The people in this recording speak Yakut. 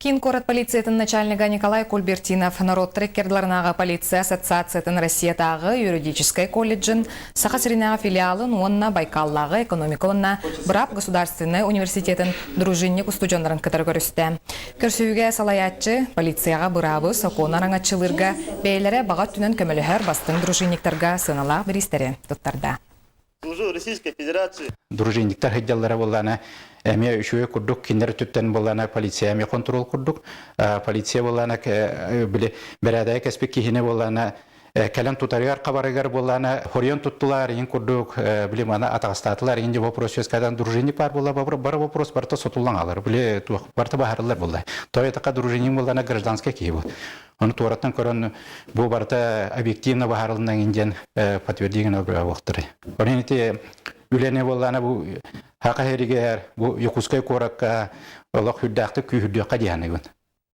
Киин куорат полициятын начальнига Николай Кульбертинов норуоттар иккардыларынааҕы полиция ассоциациятын Россиятааҕы юридическай колледжын Саха сиринээҕи филиалын уонна Байкаллааҕы экономика уонна быраап государственнай университетын дружинник устудьуоннарын кытары көрүстэ. Көрсүһүүгэ салайааччы полицияҕа быраабы сокуону араҥаччылыырга бэйэлэрэ баҕа өттүнэн көмөлөһөр бастыҥ дружинниктарга сыаналаах бириистэри туттарда. Служу Российской Федерации. Дружинниктар сылдьаллара буоллаана эмиэ үчүгэй курдук, кинилэр өттүттэн буоллаана полиция эмиэ контрол курдук. Полиция буоллаана били бэрээдэги кэспит киһини буоллаана кэлэн тутарыгар хабарыгар буоллаана хоруйан туттулар иин курдук, били маны атаҕастаатылар иин вопрос үөскээтэн дружинник баар буолла, бары вопрос барыта сотуллан хаалар, били туох барыта баһарыллар буолла. Тоҕо дружинник буоллаана гражданскай киһи бу. Ону туораттан көрөн бу барыта объективно баһарылынан диэн подтвердигин буолуохтары. Онон ити үлэни буоллаана бу хака хэригэр бу Якутскай куоракка олох үрдээхтик күүһүрдүөххэ диэханыбын.